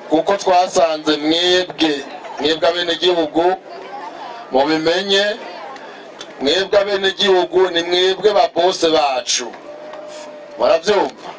Kuko twasanze mwebwe abenegihugu mubimenye, mwebwe abenegihugu ni mwebwe ba bose bacu, muravyumva,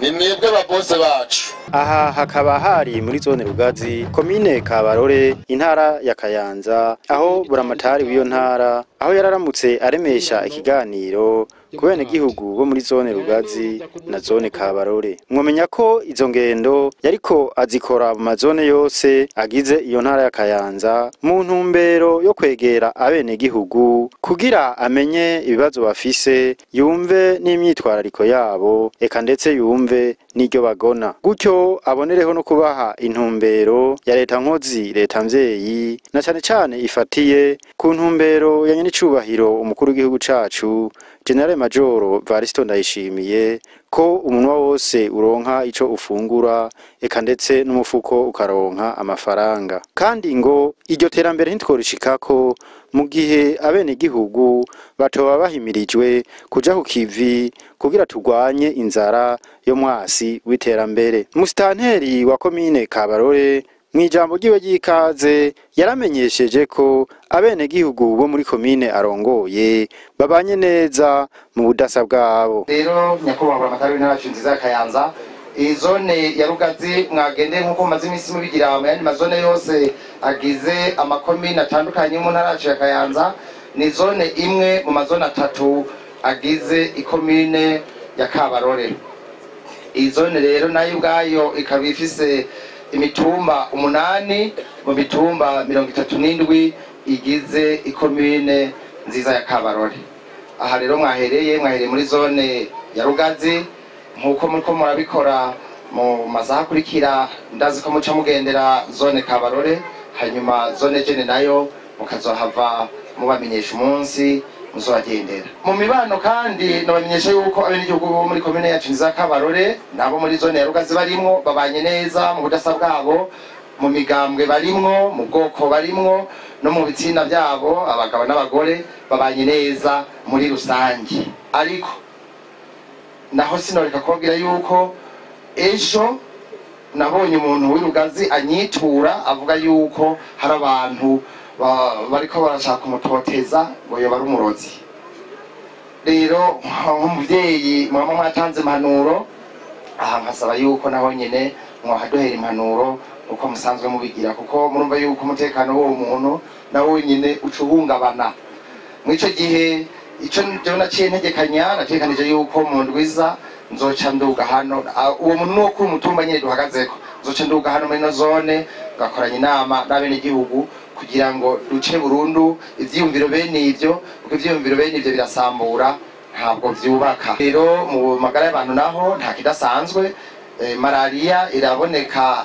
ni mwebwe ba bose bacu. Aha hakaba hari muri zone Rugazi, komine Kabarore, intara ya Kayanza, aho buramatari w'iyo ntara aho yararamutse aremesha ikiganiro ku benegihugu bo muri zone Rugazi na zone Kabarore. Mwomenya ko izo ngendo yariko azikora mu mazone yose agize iyo ntara ya Kayanza mu ntumbero yo kwegera abenegihugu kugira amenye ibibazo bafise, yumve n'imyitwarariko yabo, eka ndetse yumve n'iryo bagona, gutyo abonereho no kubaha intumbero ya leta nkozi, leta mvyeyi, na cane cane ifatiye ku ntumbero ya nyenicubahiro umukuru w'igihugu cacu General Major Varisto Ndayishimiye, ko umunwa wose uronka ico ufungura, eka ndetse n'umufuko ukaronka amafaranga. Kandi ngo iryo terambere ntitworishikako mu gihe abenegihugu batoba bahimirijwe kuja ku kivi kugira turwanye inzara yo mwasi w'iterambere. Musitanteri wa komine Kabarore mw'ijambo ryiwe ry'ikaze yaramenyesheje ko abenegihugu bo muri komine arongoye babanye neza mu budasa bwabo. Rero nyakubahwa buramatari w'intara yacu nziza ya Kayanza, iyi zone ya Rugazi mwagende nk'uko mumaze iminsi mubigira mu yandi mazone yose agize amakomine atandukanye mu ntara yacu ya Kayanza, ni zone imwe mu mazone atatu agize ikomine ya Kabarore. Iyi zone rero nayo ubwayo ikaba ifise imitumba 8 mu mitumba 37 igize ikomine nziza ya Kabarore. Aha rero mwahereye muri zone ya Rugazi nkuko muriko murabikora mu masaha akurikira, ndazi ko muca mugendera zone Kabarore, hanyuma zone Jene nayo mukazohava mubamenyesha umunsi muzobagendera. Mu mibano kandi nabamenyesha yuko abenegihugu bo muri komine yacu nziza Kabarore nabo muri zone ya Rugazi barimwo babanye neza mu budasa bwabo, mu migambwe barimwo, mu bwoko barimwo, no mu bitsina byabo, abagabo n'abagore babanye neza muri rusange. Ariko naho sinoreka kubabwira yuko ejo nabonye umuntu w'irugazi anyitura avuga yuko hari abantu bariko barashaka kumutoteza ngo yoba ari umurozi. Rero nk'umuvyeyi mwama mwatanze impanuro, aha nkasaba yuko naho nyene mwahaduhera impanuro uko musanzwe mubigira, kuko murumva yuko umutekano w'uwo muntu nawo nyene uca uhungabana. Mw'ico gihe ico jewe naciye ntegekanya, nategekanije yuko mu ndwiza nzoca nduga hano, uwo muntu nuwo kuri umutumba nyene duhagazeko, nzoca nduga hano muri ino zone ngakoranya inama n'abenegihugu kugira ngo duce burundu ivyiyumviro bene ivyo, kuko ivyiyumviro bene ivyo birasambura ntabwo vyubaka. Rero mu magara y'abantu naho nta kidasanzwe, malaria iraboneka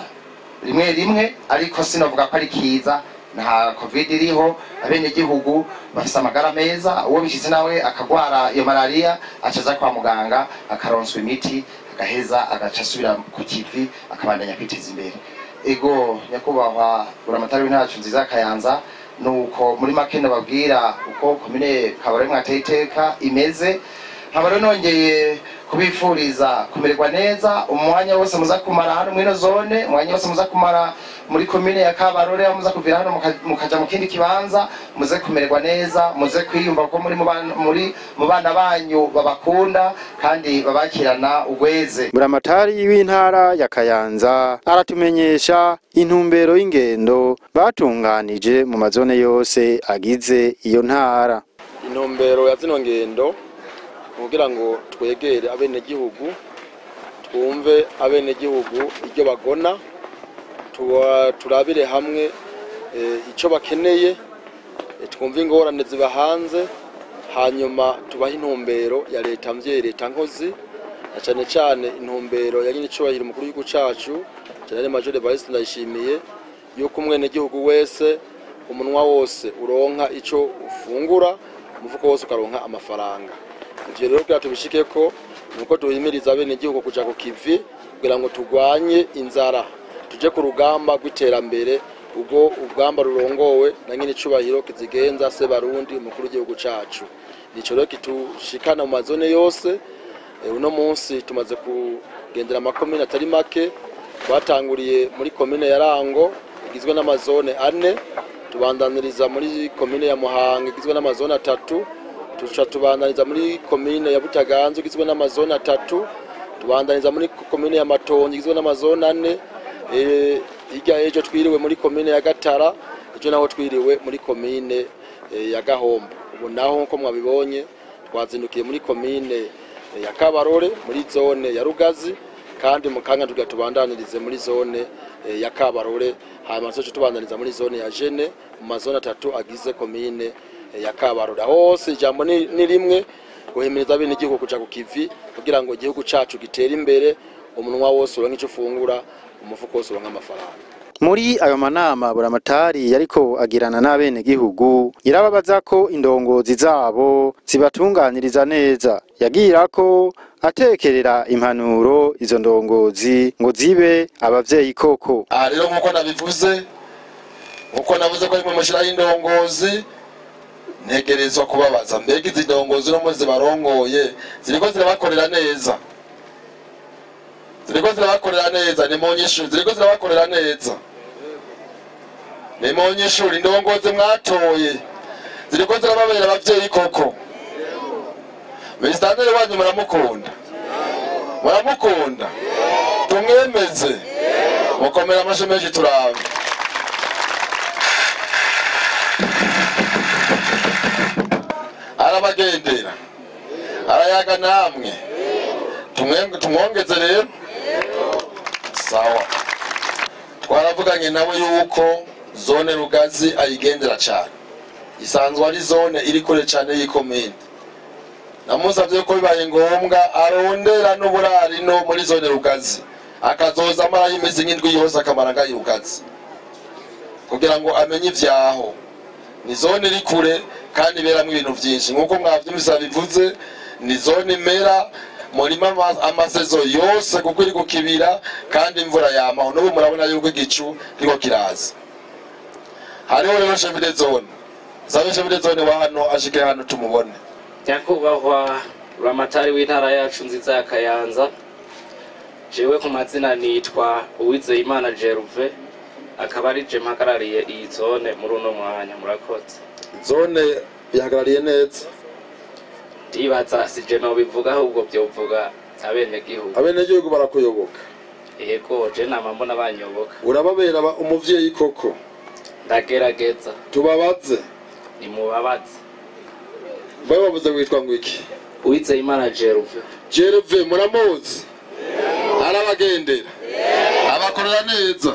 rimwe rimwe, ariko sinovuga ko ari kiza, nta covid iriho, abenegihugu bafise amagara meza. Uwo bishitse nawe akagwara iyo malaria acaza kwa muganga akaronswa imiti, agaheza agaca asubira ku kivi akabandanya kwiteza imbere. Ego nyakubahwa buramatari w'intara yacu nziza ya Kayanza, nuko muri make nababwira uko komine Kabarore mwateye iteka imeze. Nkaba rero nongeye kubifuriza kumererwa neza umwanya wose muza kumara hano muri ino zone, umwanya wose muza kumara muri komine ya Kabarore, aho muza kuvira hano mukaja mu kindi kibanza, muze kumererwa neza, muze kwiyumva ko muri mu bana banyu babakunda kandi babakirana ugweze. Buramatari w'intara ya Kayanza aratumenyesha intumbero y'ingendo batunganije mu mazone yose agize iyo ntara. Intumbero ya zino ngendo kugira ngo twegere abenegihugu, twumve abenegihugu iryo bagona, turabire hamwe ico bakeneye, twumve ingorane zibahanze, hanyuma tubahe intumbero ya leta mvyeyi, leta nkozi, na cane cane intumbero ya nyenicubahiro umukuru w'igihugu cacu General Major Evariste Ndayishimiye yuko umwenegihugu wese umunwa wose uronka ico ufungura, umufuko wose ukaronka amafaranga. Ivyo rero kugira tubishikeko nuko duhimiriza abenegihugu kuja ku kivi kugira ngo turwanye inzara, tuje ku rugamba rw'iterambere, ubwo urugamba rurongowe na nyene icubahiro kizigenza Sebarundi umukuru w'igihugu cacu. Nico rero kitushikana mu mazone yose. Uno munsi tumaze kugendera amakomine atari make. Twatanguriye muri komine ya Rango igizwe n'amazone 4, tubandaniriza muri komine ya Muhanga igizwe n'amazone 3, tuca tubandaniriza muri komine ya Butaganzwa igizwe n'amazone 3, tubandaniriza muri komine ya Matongo igizwe n'amazone 4. Hirya ejo twiriwe muri komine ya Gatara, ejo naho twiriwe muri komine ya Gahombo. Ubu naho nko mwabibonye twazindukiye muri komine ya Kabarore muri zone ya Rugazi, kandi mu kanya tugira tubandanirize muri zone ya Kabarore, hanyuma tuce tubandaniriza muri zone ya Jene mu mazone 3 agize komine ya Kabarore. Hose ijambo ni rimwe, guhimiriza abenegihugu kuja ku kivi kugira ngo igihugu cacu gitere imbere, umunwa wose uronke ico ufungura, umufuko wose uronke amafaranga. Muri ayo manama Buramatari yariko agirana n'abenegihugu yarababaza ko indongozi zabo zibatunganiriza neza, yagira ko atekerera impanuro izo ndongozi ngo zibe abavyeyi koko. Rero nkuko nabivuze, nkuko navuze ko ari mu mashira y'indongozi, ntegerezwa kubabaza mbega izi ndongozi no muzi barongoye ziriko zirabakorera neza, ziriko zirabakorera neza, ni mu nyishu ziriko zirabakorera neza, ni mu nyishu indongozi mwatoye ziriko zirababera abavyeyi koko. Minisitiri wanyu muramukunda, muramukunda, tumwemeze, mukomera amashi menshi turabe. Arabagendera, arayaga namwe, tumwongeze rero. Sawa, twaravuganye nawe yuko zone Rugazi ayigendera cyane, isanzwe ari zone iri kure cyane y'ikomine. Namusavye ko bibaye ngombwa arondera n'uburari no muri zone Rugazi, akazoza amara y'imisi nk'indwi yose akamara ngayo Rugazi kugira ngo amenye ivyaho. Ni zone iri kure kandi iberamwo ibintu vyinshi nkuko mwavyumvise bivuze, ni zone imera murima amasezo yose kuko iri kukibira kandi imvura yamaho. N'ubu murabona yuko igicu kiriko kiraza. Hariho rero chef de zone, sabe chef de zone wa hano ashike hano tumubone. Nyakubahwa Buramatari w'intara yacu nziza ya Kayanza, jewe ku mazina nitwa Uwizeyimana Gerve, akaba ari je mpagarariye iyi zone muri uno mwanya. Murakoze. Zone ihagarariye neza, ndibaza si je nobivuga ahubwo byovuga abenegihugu. Abenegihugu barakuyoboka? Yego, je nama mbona banyoboka. Urababera umuvyeyi koko? Ndagerageza. Tubabaze? Nimubabaze. Bababuze witwa ngo iki? Uwizeyimana Gerve. Gerve muramuzi? Arabagendera, abakorera neza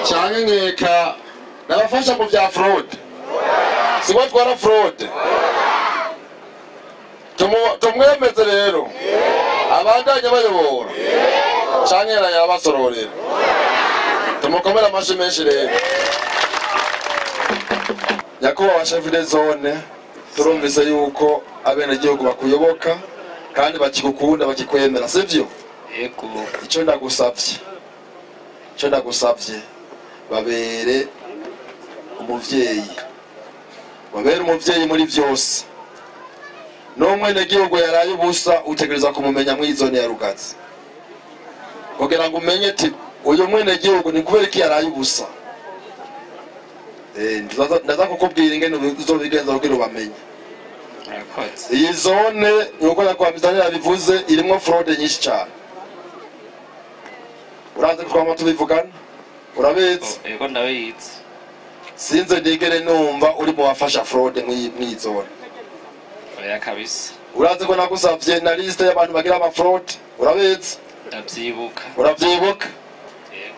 canke nkeka nabafasha mu vya fraude? Siko twara fraude. Tumwemeze rero abandanye bayobora canke yabasororera. Tumukomera amashi menshi rero. Nyakubahwa chef de zone, turumvise yuko abenegihugu bakuyoboka kandi bakigukunda bakikwemera, sivyo? Yego. Ico ndagusavye babere umuvyeyi, babere umuvyeyi muri vyose. N'umwenegihugu yaraye ubusa utegereza kumumenya muri zone ya Rugazi kugira ngo umenye ati uyu mwenegihugu ni kubera iki yaraye ubusa. Ndaza kukubwira ingene uzobigenza kugira ubamenye. Iyi zone nuko yakwamizanira bivuze irimwo fraude nyinshi cyane. Uraze twama tubivugana, urabizi? Yego ndabizi. Sinze ndigere numva uri mu bafasha fraude mw'iyi zone. Oya kabisa. Uraze ko nagusavye na liste y'abantu bagira ama fraude, urabizi? Ndavyibuka. Uravyibuka? Yego.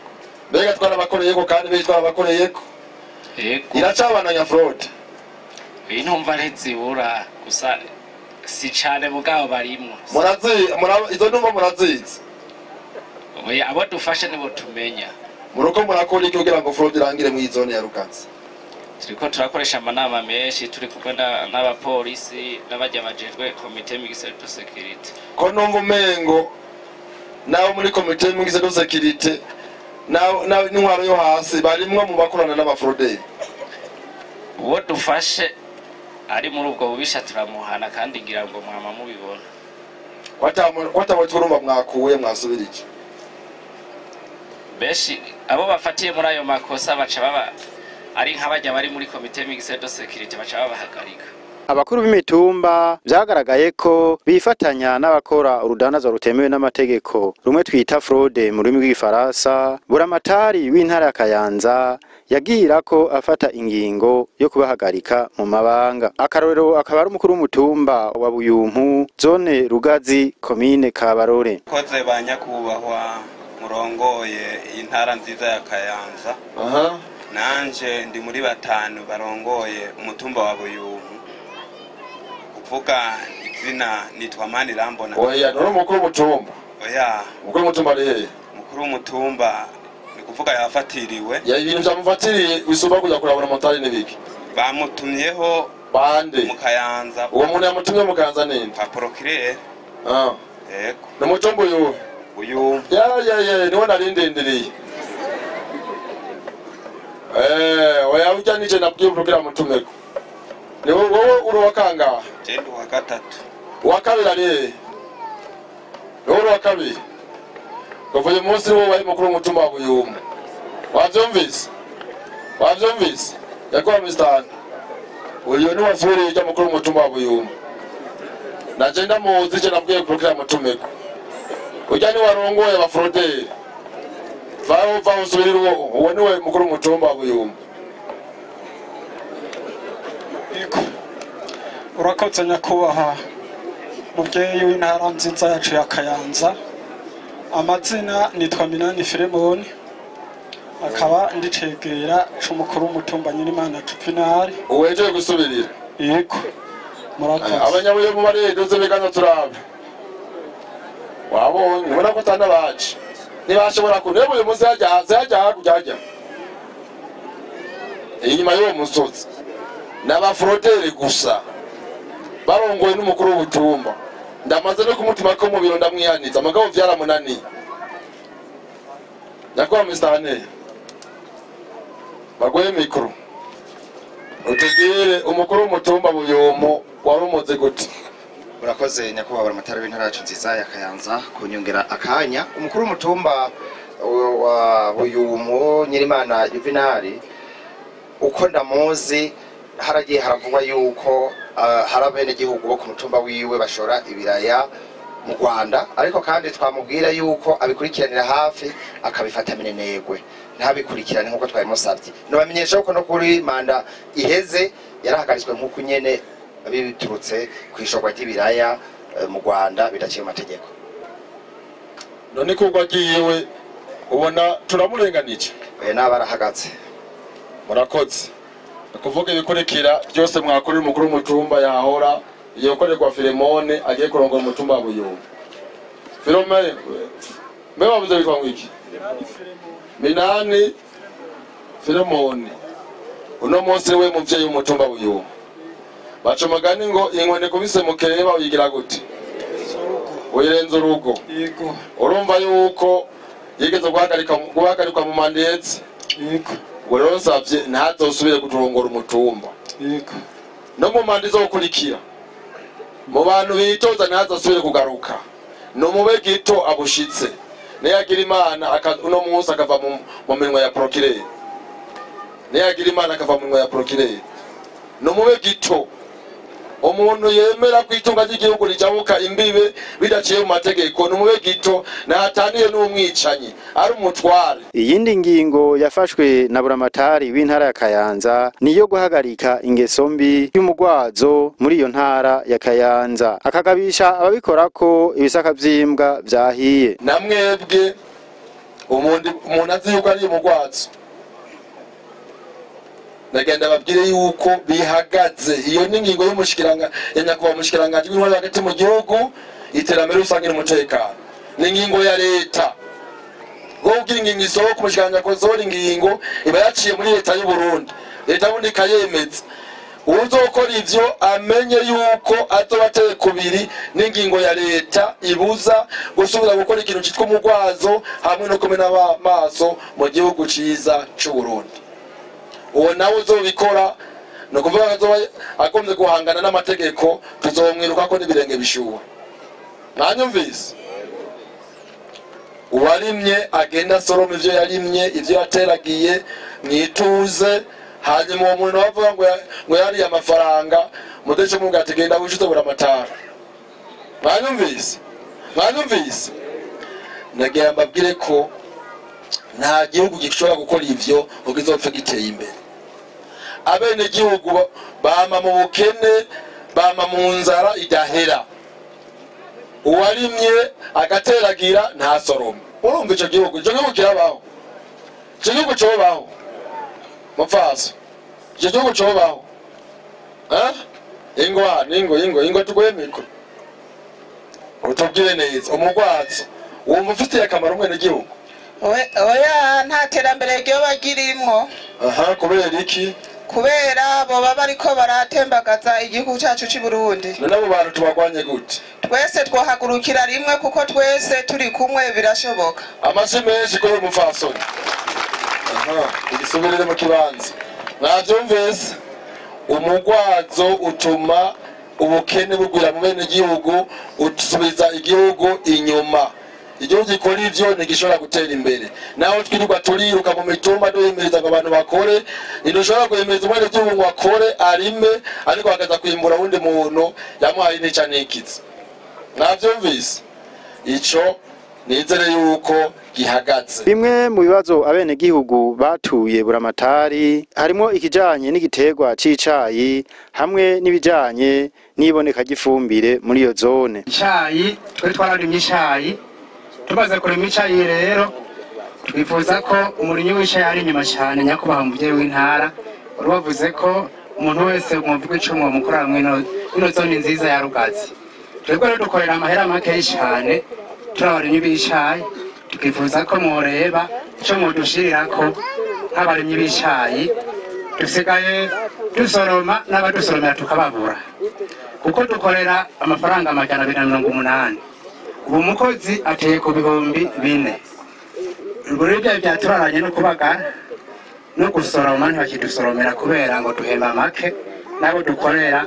Mbega twarabakoreyeko kandi benshi twarabakoreyeko. Yego. Iracabananya fraude. Iyi ntumva ntizibura gusa si cane mugabo barimwo. Murazi, izo ntumva murazizi? Oya, abo dufashe nibo tumenya. Muruko murakora iki kugira ngo fraude irangire mu zone ya Rugazi? Turiko turakoresha amanama menshi, turi kumwe n'abapolisi n'abajya bajejwe comité mixte de sécurité. Ko numva umengo nabo muri comité mixte de sécurité n'intwaro yo hasi barimwo mu bakorana n'abafroderi. Uwo dufashe ari muri ubwo bubisha turamuhana, kandi ngira ngo mwama mubibona. Kwatawe turumva mwakuye mwasubirije. Benshi abo bafatiye muri ayo makosa baca baba ari nk'abajya bari muri comité mixte de sécurité, baca babahagarika. Abakuru b'imitumba vyagaragaye ko bifatanya n'abakora urudandazwa rutemewe n'amategeko, rumwe twita fraude mu rurimi rw'igifaransa. Buramatari w'intara ya Kayanza yagira ko afata ingingo yo kubahagarika mu mabanga. Akarorero akaba ari umukuru w'umutumba wa Buyumpu, zone Rugazi, komine Kabarore. Koze ba nyakubahwa murongoye intara nziza ya Kayanza. Nanje ndi muri batanu barongoye umutumba wa Buyumpu. Kuvuga izina nitwa Manirambona. Oya, nuri umukuru w'umutumba? Oya. Umukuru w'umutumba ari hehe? Umukuru w'umutumba ni kuvuga yafatiriwe. Ya, ibintu vyamufatiriye bisumba kuja kurabura motari n'ibiki? Bamutumyeho bande? Mu Kayanza. Uwo muntu yamutumye mu Kayanza ninde? Kwa procureur. Yego. Ni umutumba uyu? Uyu. Ya, niwe narindindiriye. Oya, ujya nije nabwiye procureur amutumeko. Ni wowe uri uwa kangahe? Je ndi uwa gatatu. Uwa kabiri ari hehe? Ni wowe uri uwa kabiri? Kuva uyu munsi wowe wari mukuru w'umutumba wa Buyumbu. Wavyumvise? Wavyumvise? Yakuba Mr. Uyu ni wasubiriye ujya mukuru w'umutumba wa Buyumbu. Naje ndamuzi, je nabwiye procureur amutumeko. Ujya ni warongoye abafroderi. Vaho vaho usubirire uwo, uwo niwe mukuru w'umutumba wa Buyumbu. Urakoze nyakubahwa mubyeyi w'intara nziza yacu ya Kayanza. Amazina nitwa Minani Filemoni, akaba ndicegera c'umukuru w'umutumba Nyirimana Juvenal. Uwejeje gusubirira? Yego, murakoze. Abanyabuyumbu bariduze biganza turabe. Wabonye ubona ko atanabaje ntibashobora kureba uyu munsi hajya hajya hakurya hajya inyuma y'uwo musozi n'abafroderi gusa barongoye n'umukuru w'ubutumba. Ndamaze no kumutuma ko mu biro ndamwihaniza, mugabo vyaramunaniye. Nyakubahwa Mr. Baguhe mikoro utubwire umukuru w'umutumba Buyumbu wari umuze gute? Murakoze nyakubahwa Buramatari w'intara yacu nziza ya Kayanza kunyongera akanya. Umukuru w'umutumba wa Buyumbu Nyirimana Juvenal, uko ndamuzi haragiye haravugwa yuko hari abenegihugu bo ku mutumba wiwe bashora ibiraya mu Rwanda, ariko kandi twamubwira yuko abikurikiranira hafi akabifata minenegwe ntabikurikirane nkuko twabimusabye. Nobamenyesha ko no kuri manda iheze yarahagaritswe nkuko nyene biturutse kwishorwa ry'ibiraya mu Rwanda bidaciye mu mategeko. None ko agiyewe ubona turamurenganije? Oya, nabarahagaze. Murakoze. Kuvuga ibikurikira byose mwakorera umukuru w'umutumba yahora yokorerwa Filemone agiye kurongora umutumba wa Buyumbu. Filome mbe bavuze bitwa ngwiki? Minani Filemone. Uno munsi we muvyeyi w'umutumba Buyumbu. Baca umugani ngo inkoni kubise mukeba uyigira gute? Uyirenza urugo. Yego. Urumva yuko yigeze guhagarikwa mu mandetse. Yego. Ubwo rero nsavye ntazosubire kuturongora umutumba. Yego. No mu manda izokurikira mu bantu bitoza ntazosubire kugaruka. No mube gito abushitse. Niyagira Imana uno munsi akava mu minwe ya procureur. Niyagira Imana akava mu minwe ya procureur. No mube gito. Umuntu yemera kwitunga ry'igihugu rijabuka imbibe bidaciye mu mategeko numube gito nataniye n'umwicanyi ari umutware. Iyindi ngingo yafashwe na Buramatari w'intara ya Kayanza niyo guhagarika ingeso mbi y'umugwazo muri iyo ntara ya Kayanza, akagabisha ababikora ko ibisaka vy'imbwa vyahiye. Namwebwe umuntu azi yuko ari umugwazo, nagenda babwire yuko bihagaze. Iyo ni ingingo y'umushikiranga ya nyakubahwa umushikiranganje w'intwaro hagati mu gihugu, iterambere rusange n'umutekano. Ni ingingo ya leta. Kugira ingingo isohoka, umushikiranganji akosohora ingingo iba yaciye muri leta y'u Burundi, leta y'Uburundi ikayemeza. Uzokora ivyo amenye yuko azoba ateye kubiri n'ingingo ya leta ibuza gusubira gukora ikintu citwa umugwazo hamwe no kumena amaso mu gihugu ciza c'u Burundi. Uwo nawe uzobikora ni ukuvuga ko azoba agombye guhangana n'amategeko, tuzomwirukako n'ibirenge bishuha. Mwanyumvise? Uwarimye agenda asoroma ivyo yarimye, ivyo yateragiye mwituze. Hanyuma uwo muntu bavuga ngo yariye amafaranga, mudece mubwira ati genda wishuze Buramatari. Mwanyumvise? Mwanyumvise? Nagira mbabwire ko nta gihugu gishobora gukora ivyo ngo kizopfe giteye imbere. Abenegihugu bama mu bukene, bama mu nzara idahera. Uwarimye agateragira ntasoroma. Urumva ico gihugu, ico gihugu kirabaho, ico gihugu cobaho mupfaso, ico gihugu cobaho. Ingwa ningo ingo ingo tuguhe mikro utubwire neza umugwazo wumva ufitiye akamaro umwenegihugu? Oya, nta terambere ryoba ririmwo. Aha, kubera iki? Kubera boba bariko baratembagaza igihugu cacu c'u Burundi. None abo bantu tubagwanye gute? Twese twohagurukira rimwe, kuko twese turi kumwe birashoboka. Amashyi menshi kuri uyu mupfasoni. Aha, igisubirire mu kibanza. Mwavyumvise? Umugwazo utuma ubukene bugwira mu bene gihugu, usubiza igihugu inyuma. Igihugu gikora ivyo ntigishobora gutera imbere. Naho twirirwa turiruka mu mitumba duhimiriza ngo abantu bakore, ntidushobora guhimiriza umwenegihugu ngo akore arime, ariko akaza kwimbura wundi muntu yamuhaye nica n'ikiza. Mwavyumvise? Ico nizere yuko gihagaze. Bimwe mu bibazo abenegihugu batuye Buramatari harimo ikijanye n'igiterwa c'icayi hamwe n'ibijanye n'iboneka ry'ifumbire muri iyo zone. Icayi twari twararimye icayi, tumaze kurima icayi rero twifuza ko umurimyi w'icayi ari inyuma cyane. Nyakubahwa muvyeyi w'intara, wari wavuze ko umuntu wese mwumva ico mwomukorera mwino ino zone nziza ya Rugazi. Twebwe rero dukorera amahera makeyi cane, turi abarimyi b'icayi, tukifuza ko mworeba ico mwodushirirako nk'abarimyi b'icayi. Dusigaye dusoroma n'abadusoromera tukababura, kuko dukorera amafaranga 280. Ubu umukozi ateye ku 4000. Ubwo rero ibyayi byaturaranye no kubagara no gusoroma, ntibakidusoromera kubera ngo duhemba make, n'abo dukorera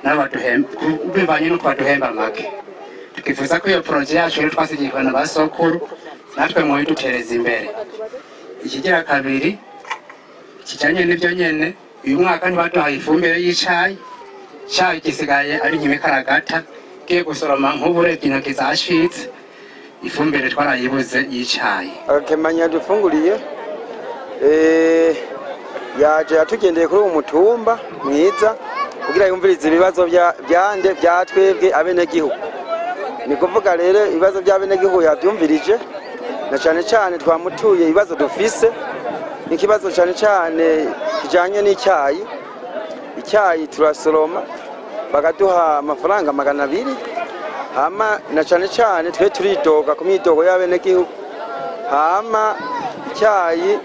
nabo baduhemba bivanye n'uko baduhemba make. Tukifuza ko iyo projet yacu rero twasigiwe na basokuru natwe mwoyidutereza imbere. Ikigira kabiri kijanye n'ivyo nyene, uyu mwaka ntibaduhaye ifumbire y'icayi, icayi gisigaye ari nk'imikaragata, ngiye gusoroma nk'ubu urebye intoki zashitse, ifumbire twarayibuze y'icayi. Agakemanyi yadufunguriye, yaje yatugendeye kuri uwo mutumba mwiza kugira yumvirize ibibazo byande bya twebwe abenegihugu. Ni kuvuga rero ibibazo by'abenegihugu yabyumvirije, na cyane cyane twamutuye ibibazo dufise, ikibazo cyane cyane kijanye n'icyayi. Icyayi turasoroma bakaduha amafaranga 200, hama na cyane cyane twe turidoga ku myidogo y'abenegihugu. Hama icyayi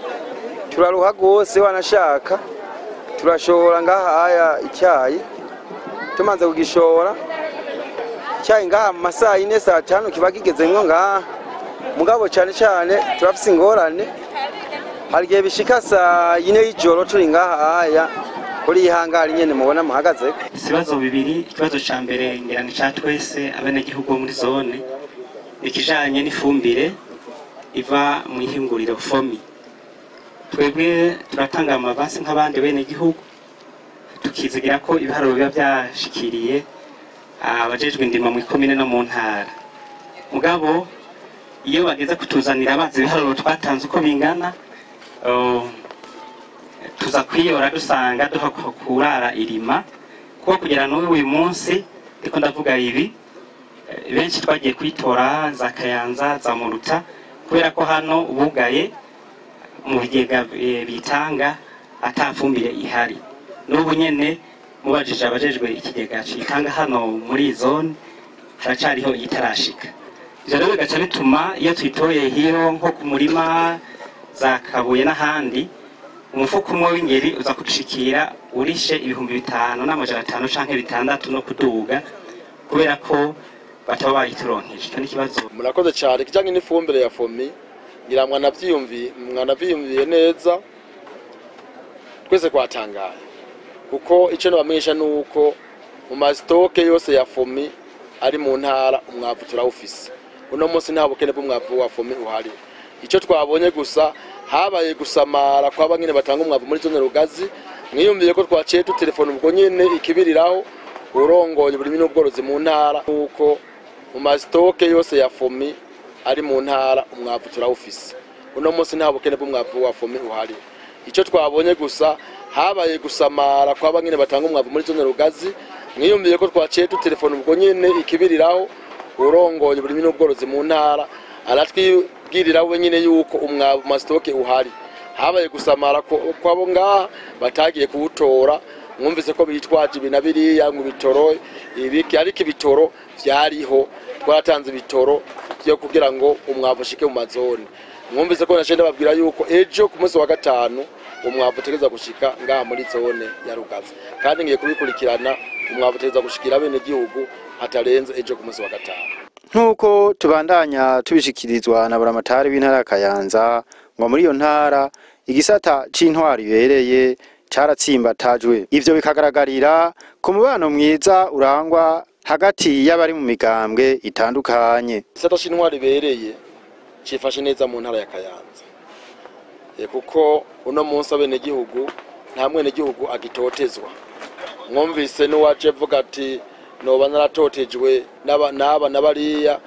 turaruha gose, wanashaka turashora ngaha icyayi, tumaze kugishora icyayi ngaha mu masaha 4 saa 5 kiba kigezemwo ngaha. Mugabo cyane cyane turafise ingorane, hari igihe bishika saa 4 y'ijoro turi ngaha kuri ihangari nyene mubona muhagaze. Ibibazo bibiri, ikibazo ca mbere ngira ni ca twese abenegihugu bo muri zone, ikijanye n'ifumbire iva mu ihinguriro FOMI. Twebwe turatanga amavansi nk'abandi benegihugu, tukizigira ko ibiharuro biba byashikiriye abajejwe indimo mu ikomine no mu ntara. Mugabo iyo bageze kutuzanira bazi ibiharuro twatanze uko bingana, tuza kwiyora dusanga duha kurara irima, kuko kugera n'ubu uyu munsi ndiko ndavuga ibi, benshi twagiye kwitora za Kayanza za Muruta, kubera ko hano ubugaye mu bigega bitanga atafumbire ihari. N'ubu nyene mubajije abajejwe ikigega citanga hano muri zone haracariho itarashika. Ivyo rero bigaca bituma iyo tuyitoye hiyo nko ku murima za Kabuye n'ahandi, umufuko umwe w'ingeri uza kudushikira urishe 5500 canke 600 no kuduga, kubera ko bataba bayituronkeje. Ico ni ikibazo. Murakoze cyane. Ikijanye n'ifumbire ya FOMI, ngira mwanavyiyumviye neza, twese kwatangaye, kuko ico nabamenyesha nuko mu ma stocks yose ya FOMI ari mu ntara umwavu turawufise. Uno munsi nta bukene bw'umwavu wa FOMI uhari. Icyo twabonye gusa, habaye gusamara kwaba nyene batanga umwavu muri zone Rugazi. Mwiyumviye ko twaciye dutelefona ubwo nyene ikibiriraho urongoye uburimyi n'ubworozi mu ntara, kuko mu ma stocks yose ya FOMI ari mu ntara umwavu turawufise. Uno munsi nta bukene bw'umwavu wa FOMI uhari. Icyo twabonye gusa, habaye gusamara kwaba nyene batanga umwavu muri zone Rugazi. Mwiyumviye ko twaciye dutelefona ubwo nyene ikibiriraho urongoye uburimyi n'ubworozi mu ntara, aratwibwirira we nyene yuko umwavu ma stocks uhari. Habaye gusamara kwabo ngaha batagiye kuwutora. Mwumvise ko bitwaje ibi na biriya ngo ibitoro ibiki, ariko ibitoro vyariho, twaratanze ibitoro byo kugira ngo umwavu ushike mu mazone. Mwumvise ko naciye ndababwira yuko ejo ku munsi wa gatanu umwavu utegerezwa gushika ngaha muri zone ya Rugazi, kandi ngiye kubikurikirana. Umwavu utegerezwa gushikira bene gihugu hatarenze ejo ku munsi wa gatanu. Nk'uko tubandanya tubishikirizwa na buramatari w'intara ya Kayanza, ngo muri iyo ntara igisata c'intwaro ibereye caratsimbatajwe. Ivyo bikagaragarira ku mubano mwiza urangwa hagati y'abari mu migambwe itandukanye. Igisata c'intwaro ibereye cifashe neza mu ntara ya Kayanza, kuko uno munsi abenegihugu, nta mwenegihugu agitotezwa. Mwumvise n'uwaje avuga ati noba naratotejwe n'aba n'aba na bariya.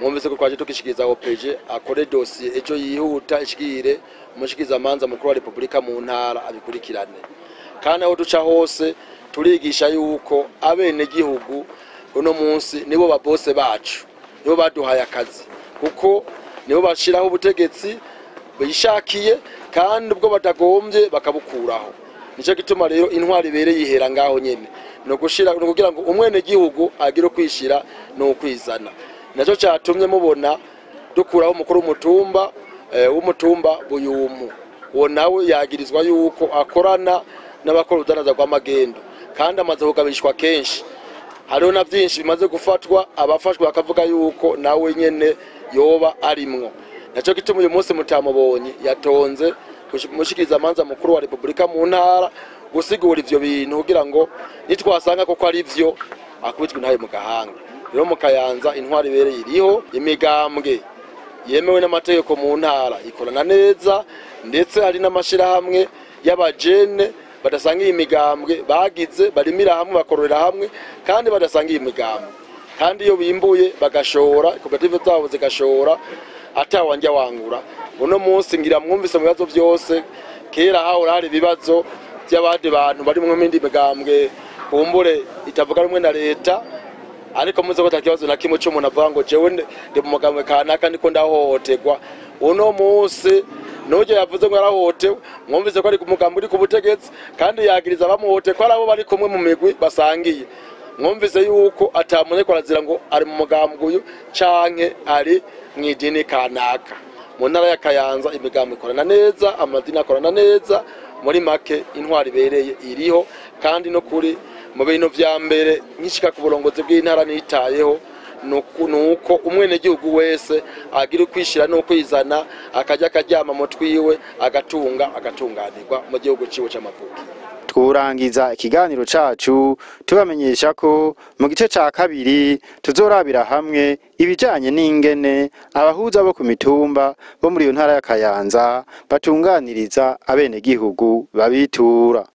Mwumvise ko twaje tukishikiriza OPG akore dosiye ejo yihuta, ishikire umushikizamanza mukuru wa Repubulika mu ntara abikurikirane. Kandi aho duca hose turigisha yuko abenegihugu uno munsi nibo babose bacu, nibo baduhaye akazi, kuko nibo bashiraho ubutegetsi bishakiye, kandi ubwo batagombye bakabukuraho. Nico gituma rero intwari ibereye yihera ngaho nyene, no gushira no kugira ngo umwenegihugu agire ukwishira no ukwizana. Naco catumye mubona dukuraho umukuru w'umutumba w'umutumba Buyumu. Uwo nawe yagirizwa yuko akorana n'abakora urudanaza rw'amagendo, kandi amaze kugabishwa kenshi. Hariho na byinshi bimaze gufatwa, abafashwe bakavuga yuko nawe nyene yoba arimwo. Naco gituma uyu munsi mutamubonye yatonze mushikirizamanza mukuru wa Repubulika mu ntara gusigura ivyo bintu, kugira ngo nitwasanga koko ari vyo akubitwe intahe mu gahanga. Rero mu Kayanza intwari ibereye iriho, imigambwe yemewe n'amategeko mu ntara ikorana neza, ndetse hari n'amashirahamwe y'abajene badasanga iyi migambwe bagize, barimira hamwe, bakororera hamwe, kandi badasanga iyi migambwe. Kandi iyo bimbuye bagashora, koperative zabo zigashora atawanja wangura. Uno munsi ngira mwumvise mu bibazo byose, kera hahora hari ibibazo by'abandi bantu bari mu mindi migambwe kumbure itavuga rumwe na leta, ariko muze ko atakibazo na kimwe cy'umuntu avuga ngo jewe ndi mu mugambwe kanaka ndiko ndahohoterwa. Uno munsi nuje yavuze ngo yarahohotewe, mwumvise ko ari ku mugambwe uri ku butegetsi, kandi yagiriza abamuhohote ko ari abo bari kumwe mu migwi basangiye. Mwumvise yuko atamunye ko arazira ngo ari mu mugambwe uyu canke ari mu idini kanaka. Mu ntara ya Kayanza imigambi ikorana neza, amadini akorana neza, muri make intwari ibereye iriho. Kandi no kuri mu bintu vya mbere nkishika ku burongozi bw'intara nitayeho nuko umwenegihugu wese agira ukwishira no kwizana, akajya akaryama mu twiwe, agatunga agatunganirwa mu gihugu ciwe c'amavuko. Twurangiza ikiganiro cacu tubamenyesha ko mu gice ca kabiri tuzorabira hamwe ibijanye n'ingene abahuza bo ku mitumba bo muri iyo ntara ya Kayanza batunganiriza abenegihugu babitura.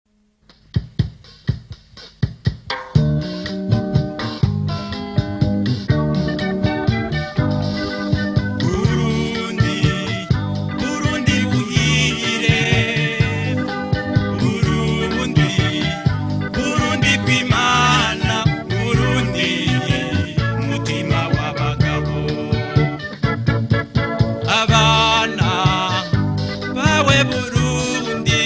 Burundi, Burundi buhire, Burundi, Burundi bw'Imana, Burundi mutima w'abagabo. Abana bawe Burundi,